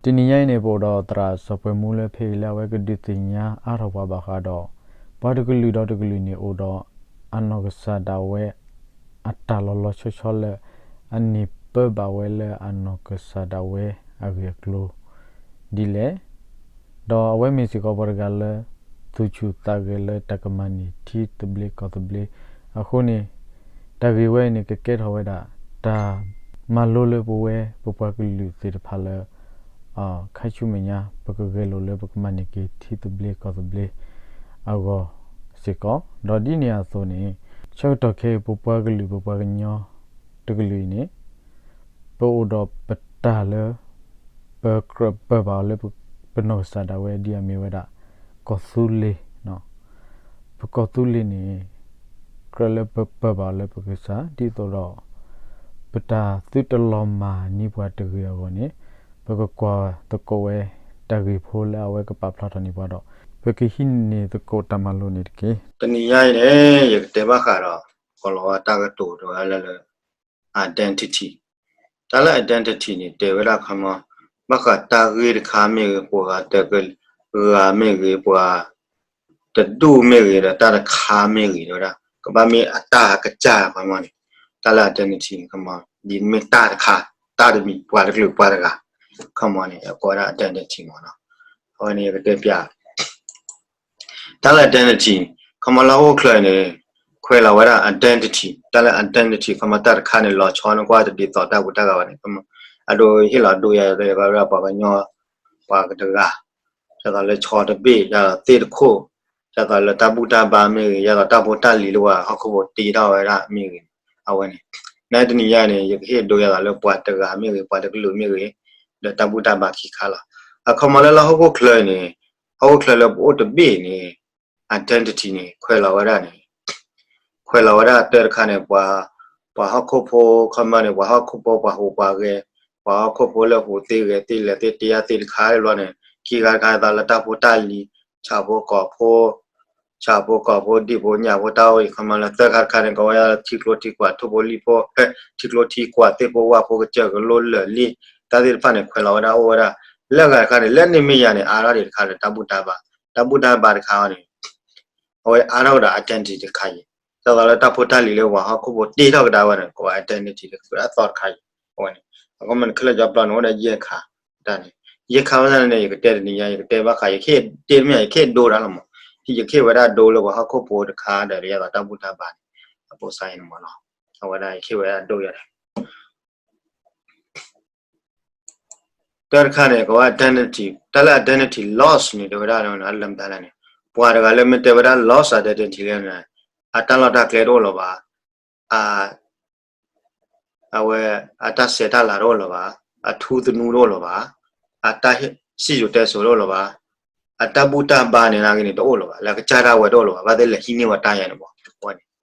တနံၤညါအံၤန့ၣ် ပအိၣ်ဒီးသရၣ်စီၤပှဲၤမူလၢဖဲအံၤလၢအဝဲကဒုးသ့ၣ်ညါအါထီၣ်ပှၤဘၣ်ဃးဒီး ပှၤတကလုာ်ဒီးတကလုာ်န့ၣ် အိၣ်ဒီးအနီၢ်ကစၢ်ဒၣ်ဝဲ အတၢ်လီၤလီၤဆီဆီလၢ အန့ၢ်ပၢဘၣ်ဝဲလၢအနီၢ်ကစၢ်ဒၣ်ဝဲအဂ့ၢ်အကျိၤ ဒ်လဲၣ် ဒီးအဝဲမ့ၢ်စ့ၢ်ကီးပှၤတဂၤလၢ သူၣ်ဆူၣ်သးဂဲၤလၢတၢ်ကမၤန့ၢ်ထံသဘျ့ကီၢ်သဘျ့အဃိန့ၣ် တၢ်ဂ့ၢ်ဝဲအံၤန့ၣ် ကကဲထီၣ်ဝဲဒၣ် တၢ်မၤလိလၢပဝဲ ပပှၤကလုာ်သ့ၣ်တဖၣ်လၢ ခါဆူမဲာ်ညါ ပကဂဲၤလိာ်လၢပကမၤန့ၢ်က့ၤထံသဘျ့ကီၢ်သဘျ့အဂီၢ်စ့ၢ်ကီး ဒီးဒ်န့ၣ်အသိးန့ၣ် ဆၢကတီၢ်ခဲအံၤ ပပှၤကလုာ် ပပှၤကညီတကလုာ်အံၤန့ၣ် ပအိၣ်ဒီးပတၢ်လၢ ပကြၢးပၢဘၣ်အီၤလၢ ပနီၢ်ကစၢ်ဒၣ်ဝဲ ဒ်အမ့ၢ်ဝဲဒၣ် ကီၢ်သူလ့ၤ ပကီၢ်သူလ့ၤန့ၣ် ကြၢးလၢပပၢဘၣ်အီၤလၢပကစၢ် ဒ်သိးဒီး ပတၢ်သုတလီၤမၢ်န့ၢ်ပှၤတဂ့ၤအဂီၢ်န့ၣ် ပကကွၢ်သကိးဝဲ တၢ်ဂ့ၢ်ဖိလၢအဝဲကပာ်ဖျါထီၣ်န့ၢ်ပှၤဒီး ပကဟံးန့ၢ်သကိးတၢ်မၤလိန့ၣ်တက့ၢ်. တနံၤညါအံၤန့ၣ် ယကတဲဘၣ်ဃးဒီး ကီၢ်လီၤဝါတၢ်ကတိၤတဝဲလၢ identity တၢ်လၢ identity န့ၣ် တဲဝဲဒၣ်ခီမီ ဘၣ်ဃးတၢ်ဂ့ၢ်တခါမ့ၢ်ဂ့ၤ ပှၤဂၤတဂၤမ့ၢ်ဂ့ၤ ပှၤတဒူၣ်မ့ၢ်ဂ့ၤ ဒီးတၢ်တခါမ့ၢ်ဂ့ၤ တဲဝဲဒၣ် ကဘၣ်မ့ၢ်အတၢ်ကစၢ်ခီမီန့ၣ် တၢ်လၢ identity န့ၣ် ခီမီ ဒ်မ့ၢ်တၢ်တခါ တၢ်တမံၤ ပှၤတကလုာ်ပှၤတဂၤ ခီမီန့ၣ် ကိးဝဲဒၣ် identity မီၤနီၤ အဝဲန့ၣ်ယကတဲပျး တၢ်လၢ identity ခီမီလၢဟီၣ်ခိၣ်ချၢန့ၣ် ခွဲးလီၤဝဲဒၣ် identity တၢ်လၢ identity ခီမီတၢ်တခါန့ၣ် လီၤဆီန့ၣ်ကွၢ်တဒ်သိးတၢ်ပူၤတၢ်ဂၤဘၣ်န့ၣ် အဒိဟ့ၣ်လီၤဒိယၤ ပှၤကညီ ပှၤကတဂၤ ဒ်သိးလၢဆီတဘ့ၣ် ဒ်သိးသ့ၣ်တခိၣ် ဒ်သိးလၢတၢ်ဘူၣ်တၢ်ဘါမ့ၢ်ဂ့ၤ ဒ်သိးတၢ်ဖိတၢ်လံၤလၢပှၤဟီၣ်ခိၣ်ဖိတ့ထီၣ်ဝဲဒၣ်မ့ၢ်ဂ့ၤ အဝဲန့ၣ် နတနံၤညါန့ၣ် ယကဟ့ၣ်ဒိယၤသိးလၢပှၤတဂၤမ့ၢ်ဂ့ၤ ပှၤတကလုာ်မ့ၢ်ဂ့ၤ ဒီးတၢ်ဘူၣ်တၢ်ဘါခံခါလီၤ. အခီမီလၢလၢဟီၣ်ခိၣ်ချၢန့ၣ် ဟီၣ်ခိၣ်ချၢလၢပအိၣ်တဘ့ၣ်န့ၣ် identity န့ၣ် ခွဲးလီၤဝဲဒၣ်န့ၣ် ခွဲးလီၤဝဲဒၣ်တၢ်တခါန့ၣ် ပှၤ ပှၤဟီၣ်ခိၣ်ဖိ ခီမီန့ၣ် ပှၤဟီၣ်ခိၣ်ဖိ ပှၤဟူးပှၤဂဲၤ ပှၤဟီၣ်ခိၣ်ဖိလၢဟူးသ့ဂဲၤသ့လဲၤသ့တ့အါသ့တခါဘျီန့ၣ် ခံခါတခါဒ်သိးလၢတၢ်ဖိတၢ်လံၤ ဆၣ်ဖိကီၢ်ဖိ ဆၣ်ဖိကီၢ်ဖိ ဒံၣ်ဖိညၣ်ဖိတၢ်အိၣ်အံၤ ခီမီလၢသၢခါတခါန့ၣ် ကိးဝဲဒၣ်လၢထံကျိထံကွာ် ထိၣ်ဖိလံၣ်ဖိ ထံကျိထံကွာ် သ့ၣ်ဖိဝၣ်ဖိ ကစၢၢ်ကလိလၢာ်လံ တၢ်သ့ၣ်တဖၣ်န့ၣ် ခွဲးလီၤဝဲဒၣ်အိၣ်ဝဲဒၣ် လၢအဂၤတခါန့ၣ် လၢန့ၣ်မ့ၢ်ယၤန့ၣ် အါထီၣ်ဒံးတခါန့ၣ် တၢ်ဘူၣ်တၢ်ဘါ တၢ်ဘူၣ်တၢ်ဘါတခါအံၤန့ၣ် အဝဲအါထီၣ်ဝဲဒၣ် identity တခါအံၤ ဒ်သိးလၢတၢ်ဖိတၢ်လံၤလၢပှၤဟီၣ်ခိၣ်ဖိတ့ထီၣ်ကဒါဝဲန့ၣ် ကိးဝဲ identity တခါအသီတခါအံၤ အဝဲန့ၣ် အဃိမ့ၢ်ခဲလၢာ်ကၠီပျီန့ၣ် အိၣ်ဒီးယဲၢ်ခါ တၢ်န့ၣ် ယဲၢ်ခါဝဲဒၣ်န့ၣ် ယကတဲတနံၤညါ ယကတဲဘၣ်ဃး ယကဟ့ၣ်တ့တမ့ၢ် ယကဟ့ၣ်ဒိတၢ်လီၤမး ယကဟ့ၣ်ဝဲဒၣ်ဒိလၢပှၤဟီၣ်ခိၣ်ဖိတခါဒီး ဒ်သိးတၢ်ဘူၣ်တၢ်ဘါန့ၣ် အပိစါအံၤန့ၣ်မးနီၤ အဝဲဒၣ်ယကဟ့ၣ်ဝဲဒၣ်ဒိယၤ တၢ်တခါန့ၣ် ကိးဝဲ identity တၢ်လၢ identity loss န့ၣ် တဲဝဲဒၣ်လၢ အလၢမတၤလဲၣ်န့ၣ် ပှၤတဂၤလၢမ့ၢ်တဲဝဲဒၣ် loss identity လဲၣ်န့ၣ် အတၢ်လီၢ်တၢ်ကျဲတအိၣ်လၢၤဘၣ် အဝဲ အတၢ်ဆဲးတၢ်လၤတအိၣ်လၢၤဘၣ် အထူသနူတအိၣ်လၢၤဘၣ် အတၢ်စံၣ်စိၤတဲစိၤတအိၣ်လၢၤဘၣ် အတၢ်ဘူၣ်တၢ်ဘါန့ၣ်နာ်က့န့ၣ် တအိၣ်လၢၤဘၣ် လၢကစၢ်ဒၣ်ဝဲတအိၣ်လၢၤဘၣ် ဘၣ်သ့ၣ်လဲၤဟံးန့ၢ်ဝဲတၢ်ယၤန့ၣ်မး အဝဲန့ၣ်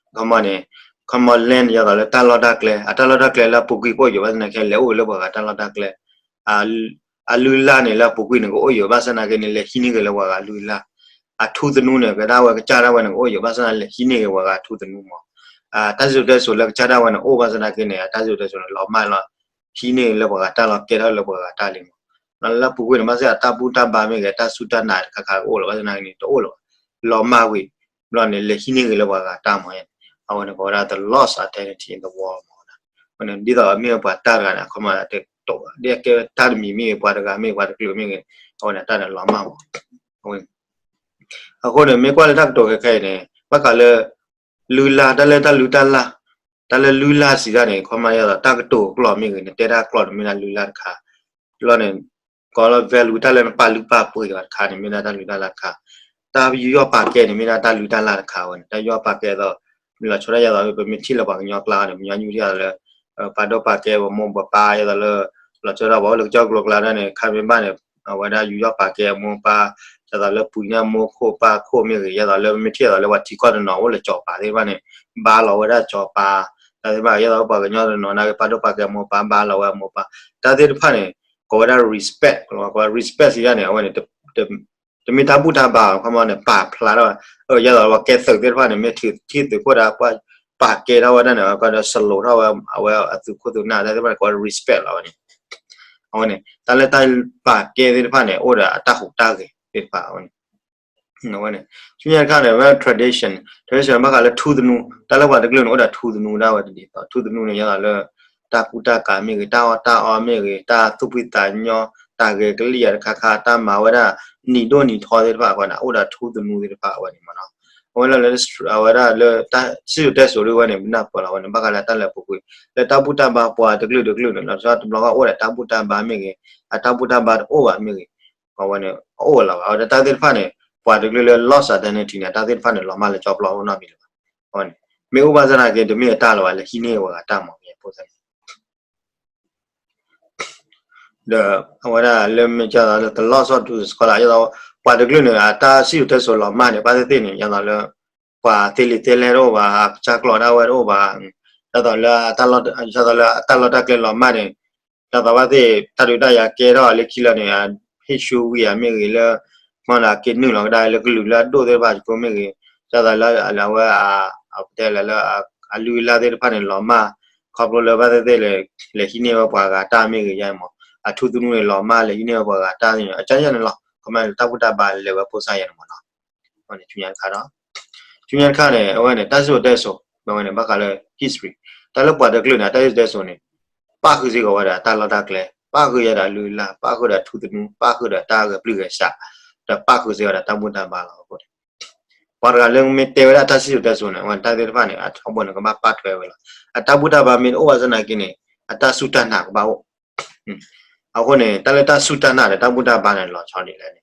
ခီမီန့ၣ် ခီမီ land ဒ်သိးလၢတၢ်လီၢ်တၢ်ကျဲ အတၢ်လီၢ်တၢ်ကျဲလၢအပူၤကွံာ်ကအိၣ်ယိာ် ဘၣ်ဆၣ်သနာ်က့ လဲၤအိၣ်ဂ့ၤလၢပှၤဂၤတၢ်လီၢ်တၢ်ကျဲ အလုၢ်အလၢ်န့ၣ် လၢအပူၤကွံာ်န့ၣ် ကအိၣ်ယိာ် ဘၣ်ဆၣ်သနာ်က့န့ၣ် လဲၤဟံးန့ၢ်ဂ့ၤလၢပှၤဂၤအလုၢ်အလၢ် အထူသနူန့ၣ် ကဒၣ်ဝဲကစၢ်ဒၣ်ဝဲန့ၣ် ကအိၣ်ယိာ် ဘၣ်ဆၣ်သနာ်က့ လဲၤဟံးန့ၢ်ဂ့ၤပှၤဂၤအထူသနူမး တၢ်စံၣ်စိၤတဲစိၤလၢကစၢ်ဒၣ်ဝဲန့ၣ် အိၣ်ဘၣ်ဆၣ်သနာ်က့န့ၣ် အတၢ်စံၣ်စိၤတဲစိၤန့ၣ် လီၤမၢ်လီၤ ဟံးန့ၢ်လၢပှၤဂၤတၢ်လီၢ် ကဲထီၣ်လၢပှၤဂၤတၢ်လံမး လၢပူၤကွံာ်န့ၣ် ဘၣ်ဆၣ်အတၢ်ဘူၣ်တၢ်ဘါမ့ၢ်ဂ့ၤ တၢ်စူၢ်တၢ်နာ်တခါခါကအိၣ်လီၤ ဘၣ်ဆၣ်သနာ်က့န့ၣ် တအိၣ်လီၤဘၣ် လီၤမၢ်ဝံၤ ဘျီန့ၣ် လဲၤဟံးန့ၢ်ဂ့ၤလၢပှၤဂၤတၢ်မး အဝဲန့ၣ် ကိးဝဲဒၣ် the lost identity in the world မး ဒ်သိးမ့ၢ်ပှၤတၢ်တဂၤန့ၣ် အခီမး ဒ်အကဲတၢ်တမံၤမ့ၢ်ဂ့ၤ ပှၤတဂၤမ့ၢ်ဂ့ၤ ပှၤတကလုာ်မ့ၢ်ဂ့ၤ အဝဲန့ၣ် တၢ်န့ၣ်လီၤမၢ်မး အဃိန့ၣ် မ့ၢ်ကွၢ်လၢတၢ်ကတိၤခဲခဲအံၤန့ၣ် ဘၣ်ဃးလၢ လုၢ်လၢ် တၢ်လၢတၢ်လုၢ်တၢ်လၢ် တၢ်လၢလုၢ်လၢ်စံးတၢ်န့ၣ် အခီမး ဒ်သိးတၢ်ကတိၤအကျိာ်မ့ၢ်ဂ့ၤ နတဲတၢ်ကျိာ်န့ၣ် မ့ၢ်ဒၣ်လုၢ်လၢ်တခါ လီၤန့ၣ် ကိးလၢ value တၢ်လၢနပာ်လုၢ်ပာ်ပှ့ၤအီၤတခါန့ၣ် မ့ၢ်ဒၣ်တၢ်လုၢ်တၢ်လၢ်တခါ တၢ်ယူးယီၣ်ပာ်ကဲန့ၣ် မ့ၢ်ဒၣ်တၢ်လုၢ်တၢ်လၢ်တခါဝဲန့ၣ် တၢ်ယူးယီၣ်ပာ်ကဲအသိး မ့ၢ်လီၤဆီဒၣ်ယၤသိး ပမ့ၢ်ထံၣ်လၢပှၤကညီကျါန့ၣ် ပှၤကညီယူးယီၣ်လၢ ပာ်ဒိၣ်ပာ်ကဲပမိၢ်ပပၢ် ယသိးလၢ လီၤဆီဒၣ်ပှၤအိၣ်လၢကစၢၢ်ကျိၤကျါဒၣ်န့ၣ် ခါမ့ၢ်ဘၣ်န့ၣ် အဝဲဒၣ်ယူးယီၣ်ပာ်ကဲအမိၢ်ပၢ် ယသိးလၢပှၤန့ၣ်မိၢ်ခိၣ်ပၢ်ခိၣ်မ့ၢ်ဂ့ၤ ယသိးလၢပမ့ၢ်ထံၣ်ယသိးလၢပှၤထံကီၢ်တနီၤအိၣ်လၢစီၤပၤသ့ၣ်တဖၣ်န့ၣ် ဘါလီၤဝဲဒၣ်စီၤပၤ တၢ်သ့ၣ်တဖၣ် ယသိးပှၤကညီတနီၤနာ်က့ ပာ်ဒိၣ်ပာ်ကဲအမိၢ်ပၢ်ဘါလီၤဝဲအမိၢ်ပၢ် တၢ်သ့ၣ်တဖၣ်န့ၣ် ကိးဝဲဒၣ် respect ကိးဝဲ respect စံးတၢ်န့ၣ် အဝဲန့ၣ် တမ့ၢ်တၢ်ဘူၣ်တၢ်ဘါ ခီမီန့ၣ် ပာ်ဖျါထီၣ်ဝဲ ယသိးပှၤကဲသုးသ့ၣ်တဖၣ်န့ၣ် မ့ၢ်ထုးထံၣ်သုးခိၣ်ဒၣ် ပှၤပာ်ကဲထီၣ်ဝဲဒၣ်န့ၣ် ကဒီးစလိၤထီၣ်ဝဲ အဝဲအသုးခိၣ်သုးနၢ်တၢ်သ့ၣ်တဖၣ်န့ၣ် ကိးဝဲ respect လီၤဝဲန့ၣ် အဝဲန့ၣ် တၢ်လၢတၢ်ပာ်ကဲသ့ၣ်တဖၣ်န့ၣ် အိၣ်ဒီးအတၢ်ဟူးတၢ်ဂဲၤသ့ၣ်တဖၣ်အဝဲန့ၣ် အဝဲန့ၣ် ဆူညါတခါန့ၣ် ဝဲ tradition, tradition ဘၣ်ဃးလၢထူသနူ, တၢ်လၢပှၤတကလုာ်န့ၣ် အိၣ်ဒီးထူသနူဒၣ်ဝဲတဒ်သိး, ထူသနူန့ၣ် ယသးလၢ တၢ်ကူတၢ်ကၤမ့ၢ်ဂ့ၤ, တၢ်အီၣ်တၢ်အီမ့ၢ်ဂ့ၤ, တၢ်သူၣ်ဖှံသးညီ, တၢ်ဂဲၤကလံၣ်ယၤတခါခါ, တၢ်မၤဝဲဒၣ် နံၤဒိၣ်နံၤထီသ့ၣ်တဖၣ်အဃိန့ၣ် အိၣ်ဒီးထူသနူသ့ၣ်တဖၣ်အဝဲန့ၣ်မ့ၢ်နီၤ. အဝဲလၢ အဝဲဒၣ်လၢ တၢ်စံၣ်စိၤတဲစိၤဒ်ဝဲန့ၣ် ပနၢ်ပၢၢ်လီၤဝဲန့ၣ် ဘၣ်ဃးလၢတၢ်လၢအပူၤကွံာ် လၢတၢ်ဘူၣ်တၢ်ဘါပှၤတကလုာ်တကလုာ်န့ၣ် လီၤဆီတဘျီဃီအိၣ်ဒီးတၢ်ဘူၣ်တၢ်ဘါမ့ၢ်ဂ့ၤ, အတၢ်ဘူၣ်တၢ်ဘါတအိၣ်ဘၣ်မ့ၢ်ဂ့ၤ, အဝဲန့ၣ် အအိၣ်လီၤဘၣ်. အဝဲဒၣ်တၢ်သ့ၣ်တဖၣ်န့ၣ် ပှၤတကလုာ်လၢ lost identity န့ၣ် တၢ်သ့ၣ်တဖၣ်န့ၣ် လီၤမၢ်လၢကၠီပျီအိၣ်နီတမံၤလၢၤဘၣ်. အဝဲန့ၣ် မ့ၢ်အိၣ်ဘၣ်ဆၣ်သနာ်က့ တမ့ၢ်အတၢ်လၢၤဘၣ် လဲၤဟံးန့ၢ်ဝဲဂၤတၢ်မၤမ့ၢ်ဖိသၢ ဒီးအဝဲဒၣ်လၢမ့ၢ်ကၢ်သိးလၢ the loss of to scholar ယသး ပှၤတကလုာ်န့ၣ် အတၢ်စံၣ်စိၤတဲစိၤလီၤမၢ်န့ၣ် ဘၣ်သ့ၣ်သ့ၣ်န့ၣ် ယသးလၢ ပှၤသ့လံာ်သ့လဲၢ်တအိၣ်ဘၣ်, ကစၢ်ကျိာ်ဒၣ်ဝဲတအိၣ်ဘၣ်, ဒ်သိးလၢ ဒ်သိးလၢအတၢ်လီၢ်တၢ်ကျဲလီၤမၢ်န့ၣ် ဒ်သိးဘၣ်သ့ၣ် တၢ်ဒုးတၢ်ယၤကဲထီၣ်လၢခံလီၤန့ၣ် ဟ့ၣ်ဆူဝံၤဧါမ့ၢ်ဂ့ၤလၢ မ့ၢ်ဒီးက့ၤနုာ်လီၤကဒါလၢကလုာ်လၢအဒိၣ်သ့ၣ်တဖၣ်စကိမ့ၢ်ဂ့ၤ, ဒ်သိးလၢအဝဲ အတဲလၢ အလုၢ်အလၢ်သ့ၣ်တဖၣ်န့ၣ်လီၤမၢ်, ခီဖျိလၢဘၣ်သ့ၣ်သ့ၣ် လဲၤဟံးန့ၢ်ဝဲပှၤဂၤတၢ်မ့ၢ်ဂ့ၤယါမး, အထူသနူန့ၣ်လီၤမၢ် လဲၤဟံးန့ၢ်ဝဲပှၤဂၤတၢ်န့ၣ် အကၢ်ယဲၢ်န့ၣ်လီၤ. ကမၤလၢတၢ်ဘူၣ်တၢ်ဘါလဲၤဝဲဖိစၢ်ယဲၢ်န့ၣ်မးနီၤ. ဆူညါတခါဒီး ဆူညါတခါန့ၣ် အဝဲန့ၣ် တၢ်စံၣ်စိၤတဲစိၤ အဝဲန့ၣ် ဘၣ်ဃးလၢ history တၢ်လၢပှၤတကလုာ်န့ၣ် တၢ်စံၣ်စိၤတဲစိၤန့ၣ် ပၣ်ဃုာ်စ့ၢ်ကီးဝဲဒၣ်တၢ်လီၢ်တၢ်ကျဲ, ပၣ်ဃုာ်ယဲဒၣ်လုၢ်လၢ်, ပၣ်ဃုာ်ဒီးထူသနူ, ပၣ်ဃုာ်ဒီးတၢ်ဂဲၤပျုၢ်ဂဲၤဆှး, ဒီးပၣ်ဃုာ်စ့ၢ်ကီးဒီးတၢ်ဘူၣ်တၢ်ဘါလီၤ. အဃိန့ၣ် ပှၤတဂၤလၢမ့ၢ်တဲဝဲဒၣ်တၢ်စံၣ်စိၤတဲစိၤန့ၣ် အဝဲတၢ်သ့ၣ်တဖၣ်န့ၣ် အထီဘိန့ၣ် ကဘၣ်ပာ်ထွဲဝဲလီၤ. အတၢ်ဘူၣ်တၢ်ဘါမ့ၢ်တအိၣ်ဘၣ်ဆၣ်သနာ်က့န့ၣ် အတၢ်စူၢ်တၢ်နာ်ကဘၣ်အိၣ်. အဃိန့ၣ် တၢ်လၢတၢ်စူၢ်တၢ်နာ်ဒီးတၢ်ဘူၣ်တၢ်ဘါန့ၣ် လီၤဆီဒ်လဲၣ်န့ၣ်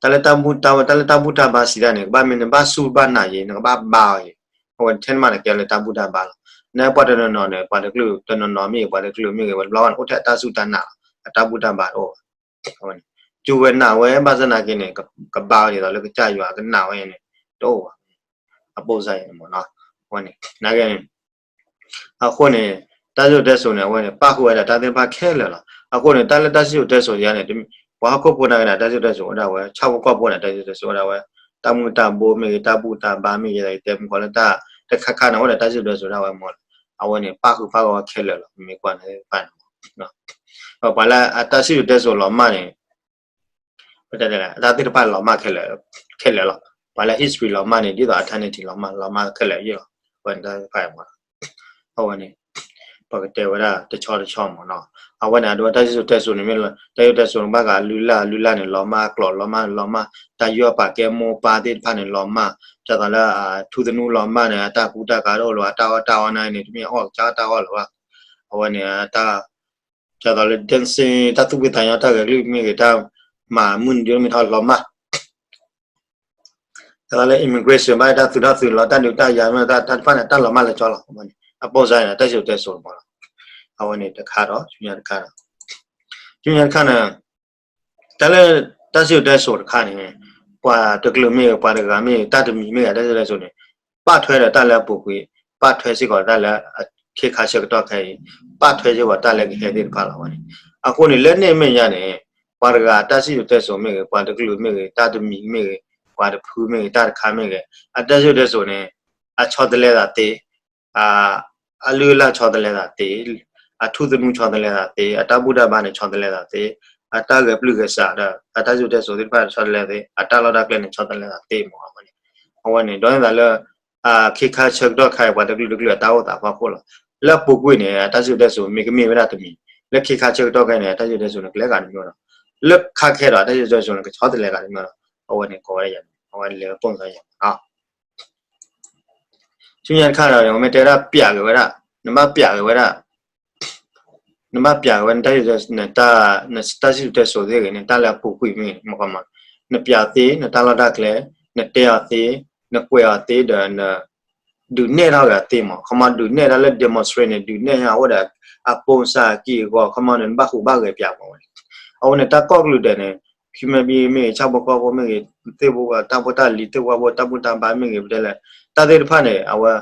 တၢ်လၢတၢ်ဘူၣ်တၢ်ဘါစံးတၢ်န့ၣ် ကဘၣ်မ့ၢ်နဘၣ်စူၢ်ဘၣ်နာ်ယံၤ နကဘၣ်ဘါအီၤယံၤ, အဝဲထဲန့ၣ်မးန့ၣ်ကဲလၢတၢ်ဘူၣ်တၢ်ဘါလီၤ. နပှၤတနီၤနီၤန့ၣ် ပှၤတကလုာ်တနီၤနီၤမ့ၢ်ဂ့ၤ ပှၤတကလုာ်မ့ၢ်ဂ့ၤ ဝဲတဘျီဘၣ်န့ၣ် အိၣ်ထဲအတၢ်စူၢ်တၢ်နာ်လီၤ, အတၢ်ဘူၣ်တၢ်ဘါတအိၣ်ဘၣ်. အဝဲန့ၣ် စူၢ်ဝဲနာ်ဝဲဘၣ်ဆၣ်သနာ်က့န့ၣ် ကဘါအီၤဒ်သိးလၢကစၢ်ယွၤကနာ်ဝဲန့ၣ် တအိၣ်ဘၣ်. အပိၢ်စၢ်ယဲၢ်န့ၣ်မးနီၤ. အဝဲန့ၣ် နာ်က့န့ၣ် အဃိန့ၣ် တၢ်စံၣ်စိၤတဲစိၤန့ၣ် အဝဲန့ၣ် ပၣ်ဃုာ်ဝဲဒၣ်တၢ်သ့ၣ်တဖၣ်ခဲလၢာ်လီၤ. အဃိန့ၣ် တၢ်လၢတၢ်စံၣ်စိၤတဲစိၤယါန့ၣ် ပှၤဟီၣ်ခိၣ်ဖိနာ်က့န့ၣ် တၢ်စံၣ်စိၤတဲစိၤအိၣ်ဒၣ်ဝဲ, ဆၣ်ဖိကီၢ်ဖိန့ၣ် တၢ်စံၣ်စိၤတဲစိၤအိၣ်ဒၣ်ဝဲ, တၢ်မုၢ်တၢ်ဘိမ့ၢ်ဂ့ၤ တၢ်ဘူၣ်တၢ်ဘါမ့ၢ်ဂ့ၤ ယတဲမုၢ်ကီၤလၢတၢ်တခါခါန့ၣ် အိၣ်ဒီးတၢ်စံၣ်စိၤတဲစိၤဒၣ်ဝဲမးလီၤ. အဝဲန့ၣ် ပၣ်ဃုာ်ပၣ်ဃုာ်ဝဲခဲလၢာ်လီၤ. မ့ၢ်ကွၢ်န့ၣ်တဖၣ်န့ၣ်မး ပှၤလၢအတၢ်စံၣ်စိၤတဲစိၤလီၤမၢ်န့ၣ် ပတဲဒ်လဲၣ် အတၢ်သ့ၣ်တဖၣ်လီၤမၢ်ခဲလၢာ်လီၤ. ပှၤလၢ history လီၤမၢ်န့ၣ် ဒ်သိး eternity လီၤမၢ် လီၤမၢ်ခဲလၢာ်ယဲၢ်လီၤ. အဝဲန့ၣ်တၢ်သ့ၣ်တဖၣ်မး အဝဲန့ၣ် ပကတဲဝဲဒၣ်တဆီတဆီမးနီၤ. အဝဲန့ၣ် အဒိ တၢ်စံၣ်စိၤတဲစိၤန့ၣ်မ့ၢ် တၢ်စံၣ်စိၤတဲစိၤန့ၣ် ဘၣ်ဃးလုၢ်လၢ် လုၢ်လၢ်န့ၣ် လီၤမၢ်ကျိာ် လီၤမၢ် လီၤမၢ် တၢ်ယီၢ်ပာ်ကဲမိၢ်ပၢ်သ့ၣ်တဖၣ်န့ၣ် လီၤမၢ် ဒ်သိးလၢ ထူသနူလီၤမၢ်န့ၣ် အတၢ်ကူတၢ်ကၤတအိၣ်လၢၤဘၣ် အတၢ်အီၣ်တၢ်အီန့ၣ်န့ၣ် တမ့ၢ်အီၣ်ကစၢ်တၢ်အီၣ်လၢၤဘၣ်. အဝဲန့ၣ် တၢ် ဒ်သိးလၢ dancing တၢ်သူၣ်ဖှံသးညီ တၢ်ဂဲၤကလုၢ်မ့ၢ်ဂ့ၤ တၢ်မၤမုၢ်နံၤဒ်မ့ၢ်ထီၣ်လီၤမၢ် ဒ်သိးလၢ immigration ဘၣ်တၢ်သူၣ်ထီၣ်သုးလီၤ တၢ်ဒုးတၢ်ယၤမ့ၢ်တၢ်တဖၣ်န့ၣ် တၢ်လီၤမၢ်လၢကၠီလီၤ. အပိၢ်စၢ်န့ၣ် တၢ်စံၣ်စိၤတဲစိၤမးလီၤ. အဝဲန့ၣ်တခါဒီး ဆူညါတခါဒီး ဆူညါတခါန့ၣ် တၢ်လၢတၢ်စံၣ်စိၤတဲစိၤတခါန့ၣ် ပှၤတကလုာ်မ့ၢ်ဂ့ၤ ပှၤတဂၤမ့ၢ်ဂ့ၤ တၢ်တမံၤမ့ၢ်ဂ့ၤ တၢ်စံၣ်စိၤတဲစိၤန့ၣ် ပာ်ထွဲဒီးတၢ်လၢအပူၤကွံာ် ပာ်ထွဲစ့ၢ်ကီးတၢ်လၢအခ့ခါဆၢကတီၢ်ခဲအံၤ ပာ်ထွဲစ့ၢ်ကီးတၢ်လၢကဟဲသ့ၣ်တဖၣ်လီၤဝဲန့ၣ်. အဃိန့ၣ် လၢန့ၣ်အမဲာ်ညါန့ၣ် ပှၤတဂၤတၢ်စံၣ်စိၤတဲစိၤမ့ၢ်ဂ့ၤ ပှၤတကလုာ်မ့ၢ်ဂ့ၤ တၢ်တမံၤမ့ၢ်ဂ့ၤ ပှၤတဖုမ့ၢ်ဂ့ၤ တၢ်တခါမ့ၢ်ဂ့ၤ အတၢ်စံၣ်စိၤတဲစိၤန့ၣ် အဆီတလဲသးသ့ အလုၢ်အလၢ်ဆီတလဲသးသ့, အထူသနူဆီတလဲသးသ့, အတၢ်ဘူၣ်တၢ်ဘါန့ၣ်ဆီတလဲသးသ့, အတၢ်ဂဲၤပျုၢ်ဂဲၤဆှးဒီး အတၢ်စံၣ်စိၤတဲစိၤသ့ၣ်တဖၣ်န့ၣ်ဆီတလဲသ့, အတၢ်လီၢ်တၢ်ကျဲန့ၣ်ဆီတလဲသးသ့မးအဃိန့ၣ်, အဝဲန့ၣ် ဒီးန့ၣ်သးလၢ အခ့ခါဆၢကတီၢ်ခါအံၤ ပှၤတကလုာ်တကလုာ်အတၢ်အိၣ်သးအဖီခိၣ်လီၤ. လၢအပူၤကွံာ်န့ၣ် အတၢ်စံၣ်စိၤတဲစိၤမ့ၢ်ကမ့ၢ်ဝဲဒၣ်တမံၤ, လၢခ့ခါဆၢကတီၢ်ခါအံၤန့ၣ် အတၢ်စံၣ်စိၤတဲစိၤန့ၣ် ကလဲၤဂၤတမံၤဒီး လၢခါခဲဒီး အတၢ်စံၣ်စိၤတဲစိၤန့ၣ် ကဆီတလဲဂၤတမံၤဒီး အဝဲန့ၣ်ကိးဝဲဒၣ်ယၤန့ၣ် အဝဲလဲၤဝဲပိၢ်စၢ်ယၤမးနီၤ ဆူညါတခါဒီး မ့ၢ်တဲဝဲဒၣ်ပျးက့ၤဝဲဒၣ်, နဘၣ်ပျးက့ၤဝဲဒၣ်, နဘၣ်ပျးက့ၤဝဲ နတၢ်စံၣ်စိၤတဲစိၤသ့ၣ်ဂ့ၤန့ၣ် တၢ်လၢအပူၤကွံာ်မ့ၢ်ဂ့ၤ မ့ၢ်ကီမး, နပျးသ့ နတၢ်လီၢ်တၢ်ကျဲ, နတဲအီၤသ့, နကွဲးအီၤသ့ဒီး ဒုးနဲၣ်ထီၣ်က့ၤအီၤသ့မး, ခီမးဒုးနဲၣ်တၢ်လၢ demonstrate န့ၣ် ဒုးနဲၣ်ညါအိၣ်ဒီး အပိၢ်စၢ်အကံၢ်အဂီၢ် ခီမးန့ၣ် နဘၣ်ဟူးဘၣ်ဂဲၤပျးမးဝဲန့ၣ်, အဝဲန့ၣ် တၢ်ကီၢ်ကလုာ်ဒဲးန့ၣ် human being မ့ၢ်ဂ့ၤ ဆၣ်ဖိကီၢ်ဖိမ့ၢ်ဂ့ၤ သ့ၣ်ဖိတၢ်ဖိတၢ်လံၤ သ့ၣ်ဖိဝၣ်ဖိ တၢ်ဘူၣ်တၢ်ဘါမ့ၢ်ဂ့ၤ ပတဲလဲၣ် တၢ်သ့ၣ်တဖၣ်န့ၣ် အဝဲ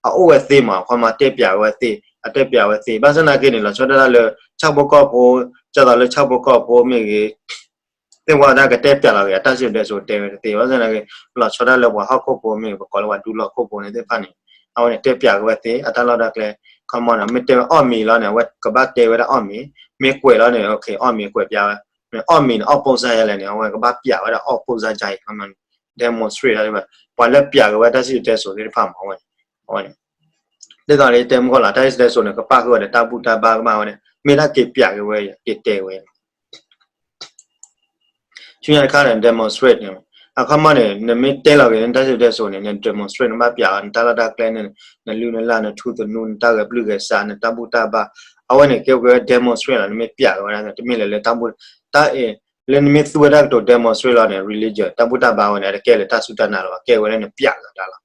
အအိၣ်ဝဲသ့မး ခီမးတဲပျးဝဲသ့ အတဲပျးဝဲသ့ ဘၣ်ဆၣ်သနာ်က့န့ၣ် လီၤဆီဒၣ်တၢ်လၢ ဆၣ်ဖိကီၢ်ဖိ ဒ်သိးလၢဆၣ်ဖိကီၢ်ဖိမ့ၢ်ဂ့ၤ သ့ၣ်ဝၣ်တၢ်ကတဲပျးလီၤဂ့ၤ အတၢ်စံၣ်စိၤတဲစိၤတဲဝဲတသ့ ဘၣ်ဆၣ်သနာ်က့ လီၤဆီဒၣ်လၢပှၤဟီၣ်ခိၣ်ဖိမ့ၢ်ဂ့ၤ ပကိးလၢပှၤဒူလီၢ်ခိၣ်ဖိန့ၣ်သ့ၣ်တဖၣ်န့ၣ် အဝဲန့ၣ်တဲပျးက့ၤဝဲသ့ အတၢ်လီၢ်တၢ်ကျဲ ခီမီန့ၣ် မ့ၢ်တဲဝဲအီၣ်မ့ၤလီၤန့ၣ် အဝဲကဘၣ်တဲဝဲဒၣ်အီၣ်မ့ၤ, မ့ၢ်ကွဲးလီၤန့ၣ် အီၣ်မ့ၤကွဲးပျးဝဲ, အီၣ်မ့ၤန့ၣ် အီၣ်ပိၢ်စၢ်ယဲလဲၣ်န့ၣ် အဝဲကဘၣ်ပျးဝဲဒၣ်အီၣ်ပိၢ်စၢ်ယဲအံၤ ခီမီန့ၣ် demonstrate ဒၣ် ပှၤလၢပျးက့ၤဝဲတၢ်စံၣ်စိၤတဲစိၤသ့ၣ်တဖၣ်မ့ၢ်ဝဲန့ၣ်, အဝဲန့ၣ် ဒ်သိးလၢယတဲမုၢ်ကီၢ်လီၤ တၢ်စံၣ်စိၤတဲစိၤန့ၣ် ကပၣ်ဃုာ်ဝဲဒီးတၢ်ဘူၣ်တၢ်ဘါကမၣ်ဝဲန့ၣ် မ့ၢ်ဒၣ်က့ၤပျးက့ၤဝဲ က့ၤတဲဝဲ ဆူညါတခါဒီး demonstrate န့ၣ်, အခီမီန့ၣ် နမ့ၢ်တဲလီၤက့ၤနတၢ်စံၣ်စိၤတဲစိၤန့ၣ် န demonstrate နဘၣ်ပျးအီၤ နတၢ်လီၢ်တၢ်ကျဲန့ၣ် နလုၢ်နလၢ် နထူသနူ နတၢ်ဂဲၤပျုၢ်ဂဲၤဆး နတၢ်ဘူၣ်တၢ်ဘါ, အဝဲန့ၣ်ကဲဝဲ demonstrate လီၤ နမ့ၢ်ပျးက့ၤဝဲဒၣ် တမ့ၢ်လၢလၢတၢ်ဘူၣ်, တၢ်အံၤ လၢနမ့ၢ်သူဝဲဒၣ်ကတိၤ demonstrate လီၤန့ၣ် religion တၢ်ဘူၣ်တၢ်ဘါဝဲန့ၣ် အတကဲလၢတၢ်စူၢ်တၢ်နာ်လၢၤဘၣ် ကဲဝဲလၢနပျးက့ၤတၢ်လီၤ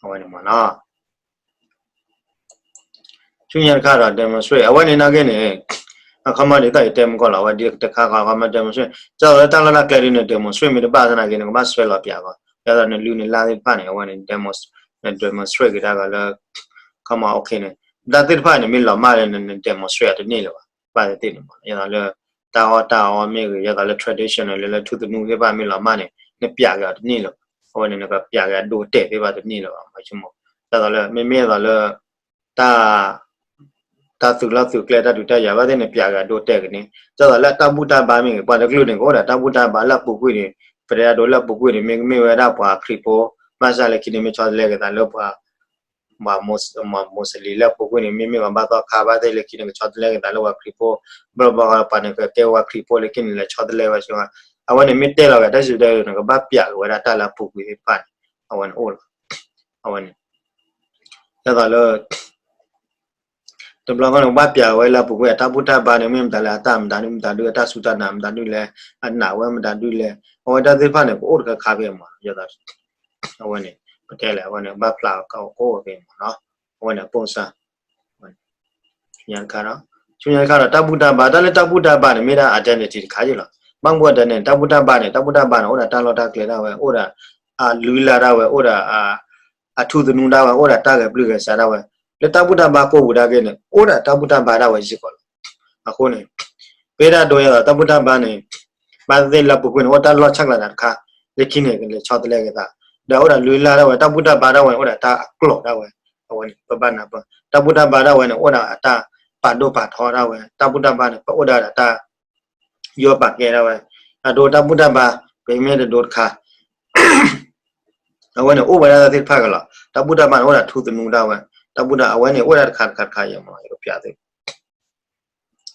အဝဲန့ၣ်မ့ၢ်နီၤ ဆူညါတခါဒီး demonstrate အဝဲန့ၣ်နာ်က့န့ၣ် အခီမီဒ်သိးယတဲမုၢ်ကီၢ်လီၤ အဝဲဒ်တခါခီ အခီမီ demonstrate ဒ်သိးလၢတၢ်လီၢ်တၢ်ကျဲဒ်န demonstrate မ့ၢ်တဘၣ်သနာ်က့ နကဘၣ်ဆွဲလီၤပျးကီး ဒ်သိးနလုၢ်နလၢ်သ့ၣ်တဖၣ်န့ၣ် အဝဲန့ၣ် န demonstrate က့ၤတၢ်ဂီၤလၢ ခီမီ okay န့ၣ် တၢ်သ့ၣ်တဖၣ်န့ၣ် မ့ၢ်လီၤမၢ်လၢန demonstrate တန့ၢ်လၢၤဘၣ် ဘၣ်သ့ၣ်သ့ၣ်န့ၣ်မ့ၢ် ဒ်သိးလၢ တၢ်အီၣ်တၢ်အီမ့ၢ်ဂ့ၤ ဒ်သိးလၢ traditional လၢလၢထူသနူသ့ၣ်တဖၣ် မ့ၢ်လီၤမၢ်န့ၣ် နပျးက့ၤအီၤတန့ၢ်လၢၤဘၣ် အဝဲန့ၣ် နကပျးက့ၤအဒိအတဲာ်သ့ၣ်တဖၣ်တန့ၢ်လၢၤဘၣ် မ့ၢ်ဆိကမိၣ် ဒ်သိးလၢ မ့မ့ၢ်ဒ်သိးလၢ တၢ် တၢ်သုးလီၢ်သုးကျဲတၢ်ဒုးတၢ်ယၤ ဘၣ်သ့ၣ်န့ၣ် ပျးက့ၤအဒိအတဲာ်က့ၤန့ၣ် ဒ်သိးလၢတၢ်ဘူၣ်တၢ်ဘါမ့ၢ်ဂ့ၤ ပှၤတကလုာ်န့ၣ် ကအိၣ်ဒီးတၢ်ဘူၣ်တၢ်ဘါလၢအပူၤကွံာ်န့ၣ် ပတဲအဒိလၢအပူၤကွံာ်န့ၣ် မ့ၢ်ကမ့ၢ်ဝဲဒၣ်ပှၤခရံာ်ဖိ ဘၣ်ဆၣ်လၢခံန့ၣ်မ့ၢ်ဆီတလဲက့ၤသးလၢပှၤ ပှၤ Muslim လၢအပူၤကွံာ်န့ၣ် မ့မ့ၢ်ပှၤဘါသီခါ ဘၣ်သ့ၣ်လၢခံန့ၣ် ကဆီတလဲက့ၤသးလၢပှၤခရံာ်ဖိ ဘျီဘျီပှၤန့ၣ် ကကဲပှၤခရံာ်ဖိလၢခံန့ၣ် လဲၤဆီတလဲဝဲဆိ အဝဲန့ၣ်မ့ၢ်တဲလီၤက့ၤ တၢ်စံၣ်စိၤတဲစိၤန့ၣ် ကဘၣ်ပျးက့ၤဝဲဒၣ်တၢ်လၢအပူၤကွံာ်သ့ၣ်တဖၣ်န့ၣ် အဝဲန့ၣ်အိၣ်လီၤ အဝဲန့ၣ် ဒ်သိးလၢ တဘျီဃီန့ၣ် ကဘၣ်ပျးက့ၤဝဲလၢအပူၤကွံာ် အတၢ်ဘူၣ်တၢ်ဘါန့ၣ် မ့ၢ်မတၤလၢအတၢ်မတၤဒု မတၤဒု အတၢ်စူၢ်တၢ်နာ်မတၤဒုလဲၣ် အနာ်ဝဲမတၤဒုလဲၣ် အဝဲတၢ်သ့ၣ်တဖၣ်န့ၣ် ကအိၣ်တခါခါဖဲမ့ၢ် ဒ်သိး အဝဲန့ၣ် ပတဲလဲၣ် အဝဲန့ၣ် ဘၣ်ဖျါကအိၣ်ဖဲမ့ၢ်နီၤ အဝဲန့ၣ် အပိၢ်စၢ် ဆူညါတခါဒီး ဆူညါတခါဒီး တၢ်ဘူၣ်တၢ်ဘါ တၢ်လၢတၢ်ဘူၣ်တၢ်ဘါန့ၣ် မ့ၢ်ဒၣ် identity တခါယ့ၢ်လီၤ. ဘၣ်မနုၤ identity တၢ်ဘူၣ်တၢ်ဘါန့ၣ် တၢ်ဘူၣ်တၢ်ဘါန့ၣ် အိၣ်ဒီးတၢ်လီၢ်တၢ်ကျဲဒၣ်ဝဲ အိၣ်ဒီး အလုၢ်အလၢ်ဒၣ်ဝဲ အိၣ်ဒီး အထူသနူဒၣ်ဝဲ အိၣ်ဒီးတၢ်ဂဲၤပျုၢ်ဂဲၤဆးဒၣ်ဝဲ လၢတၢ်ဘူၣ်တၢ်ဘါကိးပူၤဒၣ်က့န့ၣ် အိၣ်ဒီးတၢ်ဘူၣ်တၢ်ဘါဒၣ်ဝဲစ့ၢ်ကီးလီၤ. အဃိန့ၣ် ပဒၣ်ဒိယဲသိး တၢ်ဘူၣ်တၢ်ဘါန့ၣ် ဘၣ်သ့ၣ်သ့ၣ်လၢပူၤကွံာ်န့ၣ် အိၣ်တၢ်လီၢ်ဆၣ်ကျၤသးတခါ လၢခံန့ၣ် ကလဲၤဆီတလဲက့ၤသး ဒီးအိၣ်ဒီးလုၢ်လၢ်ဒၣ်ဝဲ တၢ်ဘူၣ်တၢ်ဘါဒၣ်ဝဲန့ၣ် အိၣ်ဒီးတၢ်အကျိာ်ဒၣ်ဝဲ အဝဲန့ၣ် ပဘၣ်နၢ်ပၢၢ် တၢ်ဘူၣ်တၢ်ဘါဒၣ်ဝဲန့ၣ် အိၣ်ဒီးအတၢ်ပာ်ဒိၣ်ပာ်ထီဒၣ်ဝဲ တၢ်ဘူၣ်တၢ်ဘါန့ၣ် ပအိၣ်ဒီးတၢ် ယီပာ်ကဲဒၣ်ဝဲ အဒိတၢ်ဘူၣ်တၢ်ဘါ ပမ့ၢ်တဒိတခါ အဝဲန့ၣ် အိၣ်ဝဲဒၣ်သ့ၣ်တဖၣ်ကလီၤ တၢ်ဘူၣ်တၢ်ဘါန့ၣ် အိၣ်ဒီးထူသနူဒၣ်ဝဲ တၢ်ဘူၣ်တၢ် အဝဲန့ၣ် အိၣ်ဒၣ်တခါတခါတခါယဲမ့ၢ် ယကပျးသု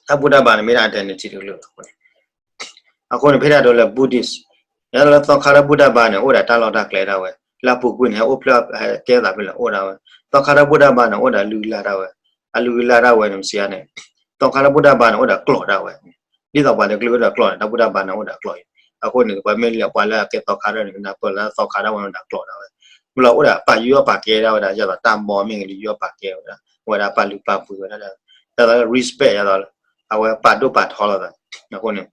တၢ်ဘူၣ်တၢ်ဘါန့ၣ် မ့ၢ်ဒၣ် identity တကလုာ်လီၤ အဃိန့ၣ် ဖဲဒၣ်ဒိလၢ Buddhist ယဲလၢသီခါတၢ်ဘူၣ်တၢ်ဘါန့ၣ် အိၣ်ဒီးတၢ်လီၢ်တၢ်ကျဲဒၣ်ဝဲ လၢအပူၤကွံာ်န့ၣ် ဟဲအိၣ်ဖျဲၣ်ကဲသးဖဲလဲၣ်အိၣ်ဒၣ်ဝဲ သီခါတၢ်ဘူၣ်တၢ်ဘါန့ၣ် အိၣ်ဒီးလုၢ်လၢ်ဒၣ်ဝဲ အလုၢ်လၢ်ဒၣ်ဝဲန့ၣ် မ့ၢ်စံးန့ၣ် သီခါတၢ်ဘူၣ်တၢ်ဘါန့ၣ် အိၣ်ဒီးကျိာ်ဒၣ်ဝဲ ဒ်သိးပှၤတကလုာ်အိၣ်ဒီးကျိာ်န့ၣ် တၢ်ဘူၣ်တၢ်ဘါန့ၣ်အိၣ်ဒီးကျိာ်အံၤ အဃိန့ၣ် ပှၤမ့ၢ်လဲၤပှၤလၢအကဲသီခါဒၣ်န့ၣ် ကနၢ်ပၢၢ်လၢသီခါဒၣ်ဝဲန့ၣ်အိၣ်ဒီးကျိာ်ဒၣ်ဝဲ မ့ၢ်လီၤအိၣ်ဒီးပာ်ယီပာ်ကဲဒၣ်ဝဲဒၣ် ယဲသိးတၢ်ဘီမ့ၢ်ဂ့ၤ လၢယီပာ်ကဲဝဲဒၣ် အဝဲဒၣ်ပာ်လုၢ်ပာ်ပှ့ၤဝဲဒၣ် ယဲသိးလၢ respect ယဲသိးလၢ အဝဲပာ်ဒိၣ်ပာ်ထီလိာ်သး အဃိန့ၣ်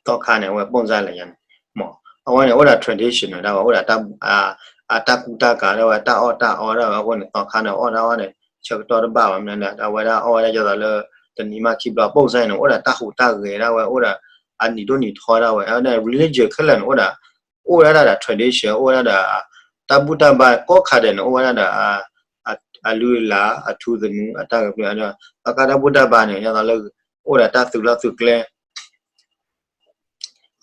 သီခါန့ၣ် အဝဲပိၢ်စၢ်လဲၣ်ယၤန့ၣ် မ့ၢ် အဝဲန့ၣ် အိၣ်ဒီး traditional ဒၣ်ဝဲ အိၣ်ဒီး အတၢ်ကူတၢ်ကၤဒၣ်ဝဲ တၢ်အီၣ်တၢ်အီဒၣ်ဝဲ အဃိန့ၣ် သီခါန့ၣ် အီၣ်တၢ်အီန့ၣ် ဆၢကတီၢ်တဘၣ်ဘၣ်မနုၤန့ၣ် အဝဲဒၣ်အီၣ်ဝဲဒၣ်ယဲသိးလၢ တနံၤမးခံဘျီ ပိၢ်စၢ်န့ၣ် အိၣ်ဒီးတၢ်ဟူးတၢ်ဂဲၤဒၣ်ဝဲ အိၣ်ဒီး အနံၤဒိၣ်နံၤထီဒၣ်ဝဲ အဝဲန့ၣ် religion ခဲလၢာ်န့ၣ် အိၣ်ဒီး အိၣ်ဝဲဒၣ်ဒီး tradition အိၣ်ဝဲဒၣ်ဒီး တၢ်ဘူၣ်တၢ်ဘါကိးခါဒဲးန့ၣ် အိၣ်ဝဲဒၣ်ဒီး အလုၢ်အလၢ် အထူသနူ အတၢ်ဂဲၤပျုၢ် သီခါတၢ်ဘူၣ်တၢ်ဘါန့ၣ် ယဲသိးလၢ အိၣ်ဒီးတၢ်သုးလီၢ်သုးကျဲ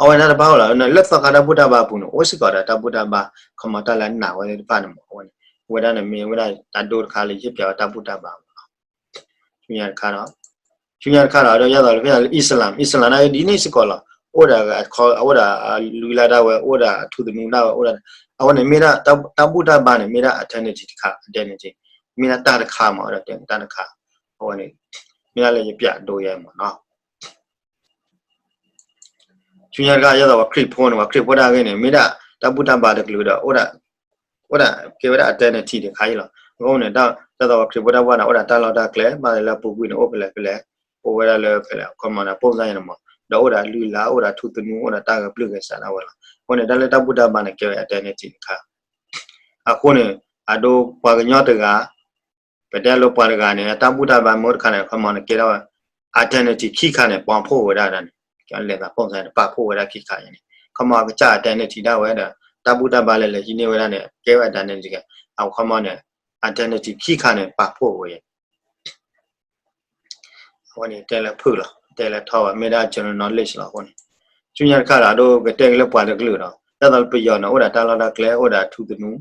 အဝဲဒၣ်တဘၣ်အိၣ်လီၤ လၢသီခါတၢ်ဘူၣ်တၢ်ဘါအပူၤန့ၣ် အိၣ်စ့ၢ်ကီးဒီးတၢ်ဘူၣ်တၢ်ဘါ ခီမီတၢ်လၢအနာ်ဝဲသ့ၣ်တဖၣ်န့ၣ်မ့ၢ် အဝဲန့ၣ် အဝဲဒၣ်န့ၣ်မ့ၢ်ဝဲဒၣ်တၢ်ဒိတခါလၢယဟ့ၣ်ပျးဝဲတၢ်ဘူၣ်တၢ်ဘါမ့ၢ်လီၤ ဆူညါတခါဒီး ဆူညါတခါဒီး ဒ်ယဲသိးလၢဖဲလၢ Islam Islam န့ၣ်ဒ်န့ၣ်စ့ၢ်ကီးလီၤ အိၣ်ဒီး အဝဲဒၣ်လုၢ်လၢ်ဒၣ်ဝဲ အိၣ်ဒီးအထူသနူဒၣ်ဝဲ အိၣ်ဒီး အဝဲန့ၣ်မ့ၢ်ဒၣ် တၢ်ဘူၣ်တၢ်ဘါန့ၣ် မ့ၢ်ဒၣ် identity တခါ identity မ့ၢ်ဒၣ်တၢ်တခါမ့ၢ် အိၣ်ဒီးတၢ်တခါ အဝဲန့ၣ် မ့ၢ်ဒၣ်လၢယပျးဒိယဲမ့ၢ်နီၤ ဆူညါတခါ ယဲသိးပှၤခရံာ်ဖိန့ၣ် ပှၤခရံာ်ဖိဒၣ်ဂ့ၢ်န့ၣ် မ့ၢ်ဒၣ်တၢ်ဘူၣ်တၢ်ဘါတကလုာ်ဒီး အိၣ်ဒၣ် အိၣ်ဒၣ်ကဲဝဲဒၣ် identity တခါအံၤလီၤ. အဃိန့ၣ် ဒ်သိးပှၤခရံာ်ဖိတၢ်ဘူၣ်န့ၣ် အိၣ်ဒၣ်တၢ်လီၢ်တၢ်ကျဲ ဘၣ်လၢပူၤကွံာ်န့ၣ် အိၣ်ဖဲလဲၣ်ဖဲလဲၣ် အိၣ်ဝဲဒၣ်လၢဖဲလဲၣ် ခီမီန့ၣ် ပိၢ်စၢ်န့ၣ်မ့ၢ် ဒီးအိၣ်ဒၣ်လုၢ်လၢ် အိၣ်ဒၣ်ထူသနူ အိၣ်ဒၣ်တၢ်ဂဲၤပျုၢ်ဂဲၤဆးဒၣ်ဝဲလီၤ. အဃိန့ၣ် တၢ်လၢတၢ်ဘူၣ်တၢ်ဘါန့ၣ် ကဲဝဲ identity တခါ အဃိန့ၣ် အဒိပှၤကညီတဂၤ ပတဲလၢပှၤတဂၤန့ၣ် အတၢ်ဘူၣ်တၢ်ဘါမ့ၢ်အိၣ်တခါန့ၣ် ခီမီန့ၣ် ကဲထီၣ်ဝဲ identity ခံခါန့ၣ် ပာ်ဖှိၣ်ဝဲဒၣ်န့ၣ် လဲၤသးပိၢ်စၢ်န့ၣ် ပာ်ဖှိၣ်ဝဲဒၣ်ခံခါန့ၣ် ခီမီအကစၢ် identity ဒၣ်ဝဲဒီး တၢ်ဘူၣ်တၢ်ဘါလၢလဲၤဟံးန့ၢ်ဝဲဒၣ်န့ၣ် ကဲဝဲ identity တခါ အခီမီန့ၣ် identity ခံခါန့ၣ် ပာ်ဖှိၣ်ဝဲ အဝဲန့ၣ်တဲလၢဖုၣ်လီၤ, တဲလၢထီဘၣ် မ့ၢ်ဒၣ် general knowledge လီၤအဃိန့ၣ်, ဆူညါတခါဒီး အဒိကတဲက့ၤလၢပှၤတကလုာ်ဒီး ဒ်သိးလၢပယီၤန့ၣ် အိၣ်ဒီးတၢ်လီၢ်တၢ်ကျဲ အိၣ်ဒီးအထူသနူ,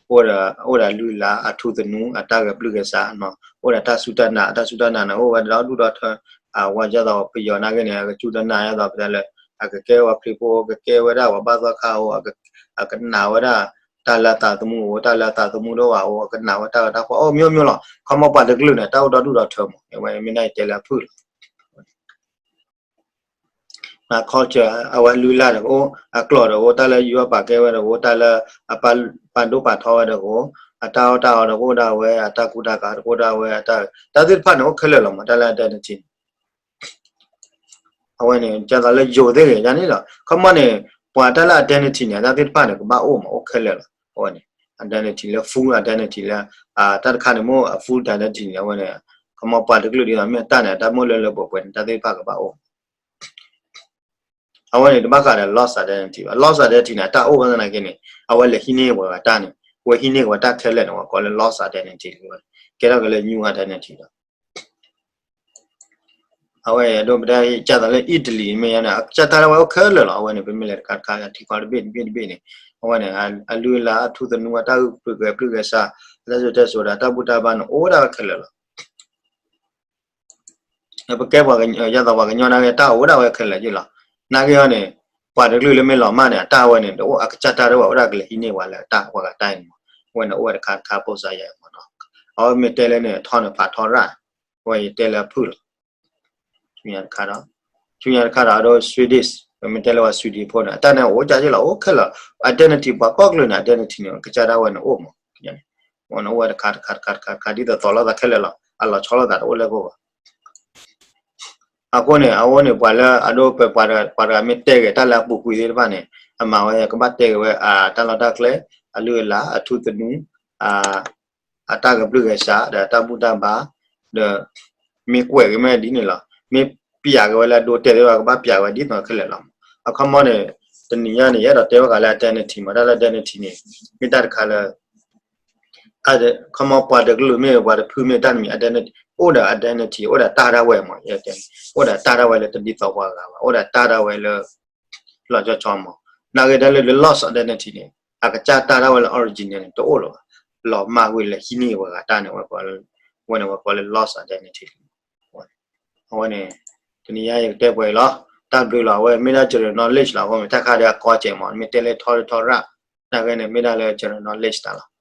အိၣ်ဒီး အိၣ်ဒီးလုၢ်လၢ် အထူသနူ အတၢ်ဂဲၤပျုၢ်ဂဲၤဆှး, အိၣ်ဒီးတၢ်စူၢ်တၢ်နာ်, တၢ်စူၢ်တၢ်နာ်န့ၣ် အိၣ်ဝဲဒီးဒူၣ်ဒီးထၢ, အဝဲဒ်သိးပယီၤနာ်က့န့ၣ် အကစူၢ်တၢ်နာ်ဒ်သိးပတဲလၢ အကကဲဝဲခရံာ်ဖိ ကကဲဝဲဒၣ်ပှၤဘါသီခါအိၣ်, အကနာ်ဝဲဒၣ် တၢ်လၢအသးသမူအိၣ် တၢ်လၢအသးသမူတအိၣ်ဘၣ်အိၣ် အကနာ်ဝဲတၢ်ဂီၤတၢ်ဖီၣ်အိၣ် မျိုးမျိုးလီၤ. ခီမီပှၤတကလုာ်န့ၣ် တၢ်အိၣ်ဒီဒူၣ်ဒီထၢမး အဝဲမ့ၢ်ဒၣ်ယတဲလၢအဖုၣ်လီၤ. အ culture အဝဲလုၢ်လၢ်တကအိၣ် အကျိာ်တကအိၣ် တၢ်လၢယွၤပာ်ကဲဝဲတကအိၣ် တၢ်လၢအပာ်ဒိၣ်ပာ်ထီဝဲတကအိၣ် အတၢ်အီၣ်တၢ်အီတကအိၣ်ဒၣ်ဝဲ အတၢ်ကူတၢ်ကၤတကအိၣ်ဒၣ်ဝဲ တၢ်သ့ၣ်တဖၣ်န့ၣ် အိၣ်ခဲလၢာ်လီၤမး တၢ်လၢ identity အဝဲန့ၣ် ဒ်သိးလၢယိၤသ့ၣ်ဂ့ၤန့ၣ်လီၤ. ခီမီန့ၣ် ပှၤတၢ်လၢ identity န့ၣ် အတၢ်သ့ၣ်တဖၣ်န့ၣ် ကဘၣ်အိၣ်မး အိၣ်ခဲလၢာ်လီၤ. အဝဲန့ၣ် identity လၢ full identity လၢ တၢ်တခါန့ၣ် မ့ၢ်အ full identity န့ၣ် အဝဲန့ၣ် ခီမီပှၤတကလုာ်ဒ်သိးမ့ၢ်အတၢ်န့ၣ် အတၢ်မိၣ်လၢလၢပှဲၤပှဲၤန့ၣ် တၢ်သ့ၣ်တဖၣ်ကဘၣ်အိၣ် အဝဲန့ၣ် တဘၣ်ဃးဒီး lost identity ဘၣ်. Lost identity န့ၣ် အတၢ်အိၣ်ဘၣ်သနာ်က့န့ၣ် အဝဲလဲၤဟံးန့ၢ်ပှၤဂၤတၢ်န့ၣ် ဝဲဟံးန့ၢ်ပှၤတၢ်ခဲလၢာ်န့ၣ် ပှၤကိးလၢ lost identity လီၤ. ကဲထီၣ်က့ၤလၢ new identity လီၤ. အဝဲဒိပတဲ ကသိးလၢ Italy မ့ၢ်ယါန့ၣ် အကစၢ်တၢ်ဒၣ်ဝဲအိၣ်ခဲလၢာ်လီၤ. အဝဲန့ၣ် ပမ့ၢ်လဲၤတခါတခါ ထံကီၢ်တဘ့ၣ်တဘ့ၣ်တဘ့ၣ်န့ၣ် အဝဲန့ၣ် အလုၢ်အလၢ် အထူသနူ အတၢ်ဂဲၤပျုၢ်ဂဲၤဆှး အတၢ်စိၤတဲစိၤဒီး အတၢ်ဘူၣ်တၢ်ဘါန့ၣ် အိၣ်ဒၣ်ဝဲခဲလၢာ်လီၤ. ပကဲပှၤကညီ ဒ်သိးပှၤကညီနာ်က့ တၢ်အိၣ်ဒၣ်ဝဲခဲလၢာ်က့လီၤ. နာ်က့အီၤန့ၣ် ပှၤတကလုာ်လၢမ့ၢ်လီၤမၢ်န့ၣ် အတၢ်ဝဲန့ၣ် တအိၣ်အကစၢ်တၢ်ဒၣ်ဝဲအိၣ်ဒၣ်ကလဲၤဟံးန့ၢ်ပှၤလၢတၢ်ပှၤဂၤတၢ်အံၤမး. အဝဲန့ၣ်အိၣ်ဝဲတခါတခါ ပိာ်စၢ်ယဲမးနီၤ. အဝဲမ့ၢ်တဲလၢန့ၣ် ထီန့ၣ်ဖးထီရၣ် အဝဲယတဲလၢအဖုၣ်လီၤ. ဆူညါတခါဒီး ဆူညါတခါဒီး အဒိ Swedish ပမ့ၢ်တဲလၢပှၤ Swedish ဖိန့ၣ် အတၢ်န့ၣ်အိၣ်ကၢ်က့လီၤ အိၣ်ခဲလၢာ်. identity ပှၤကိးကလုာ်န့ၣ် identity န့ၣ် ကစၢ်ဒၣ်ဝဲန့ၣ်အိၣ်မး အိၣ်ဝဲတခါတခါတခါတခါတခါ ဒ်သိးသိးလိာ်သးခဲလၢာ်လီၤ. အလီၤဆီလိာ်သးတအိၣ်လၢပဂီၢ်ဘၣ်. အဃိန့ၣ် အဝဲန့ၣ် ပှၤလၢအဒိ ပှၤတဂၤမ့ၢ်တဲဂ့ၤ တၢ်လၢအပူၤကွံာ်သ့ၣ်တဖၣ်န့ၣ် အမၤဝဲကဘၣ်တဲဂ့ၤဝဲ အတၢ်လီၢ်တၢ်ကျဲ အလုၢ်အလၢ် အထူသနူ အတၢ်ဂဲၤပျုၢ်ဂဲၤဆှး ဒီးတၢ်ဘူၣ်တၢ်ဘါ ဒီး မ့ၢ်ကွဲးက့ၤမ့ၢ်ဒ်န့ၣ်လီၤ. မ့ၢ်ပျးက့ၤဝဲလၢအဒိတဲသ့ၣ်တဖၣ် ကဘၣ်ပျးက့ၤဝဲဒ်သိးခဲလၢာ်လီၤ. အခီမီန့ၣ် တနံၤညါန့ၣ် ယအဲၣ်ဒိးတဲဘၣ်ဃးလၢ identity မး တၢ်လၢ identity န့ၣ် မ့ၢ်တၢ်တခါလၢ ခီမီပှၤတကလုာ်မ့ၢ် ပှၤတဖုမ့ၢ် တၢ်တမံၤ identity အိၣ်ဒီး identity အိၣ်ဒီးတၢ်ဒၣ်ဝဲမး ယတဲ အိၣ်ဒီးတၢ်ဒၣ်ဝဲလၢတဒ်သိးပှၤဂၤဘၣ် အိၣ်ဒီးတၢ်ဒၣ်ဝဲလၢ လီၤဆီဆီမး. နာ်က့တၢ်လၢ lost identity န့ၣ် အကစၢ်တၢ်ဒၣ်ဝဲလၢ original န့ၣ် တအိၣ်လၢၤဘၣ်. လီၤမၢ်ကွံာ်လဲၤဟံးန့ၢ်ပှၤဂၤတၢ်န့ၣ် ဝဲန့ၣ်ဝဲကိးလၢ lost identity အဝဲန့ၣ် တနံၤညါယကတဲပှဲၤအံၤလီၤ. တၢ်ဘျုးလီၤ. အဝဲမ့ၢ်ဒၣ် general knowledge လီၤ. အဃိမ့ၢ်တၢ်ခါဒီးအကီစဲးမး မ့ၢ်တဲလၢထီထီရၣ် နာ်က့န့ၣ် မ့ၢ်ဒၣ်လၢ general knowledge တၢ်လီၤ.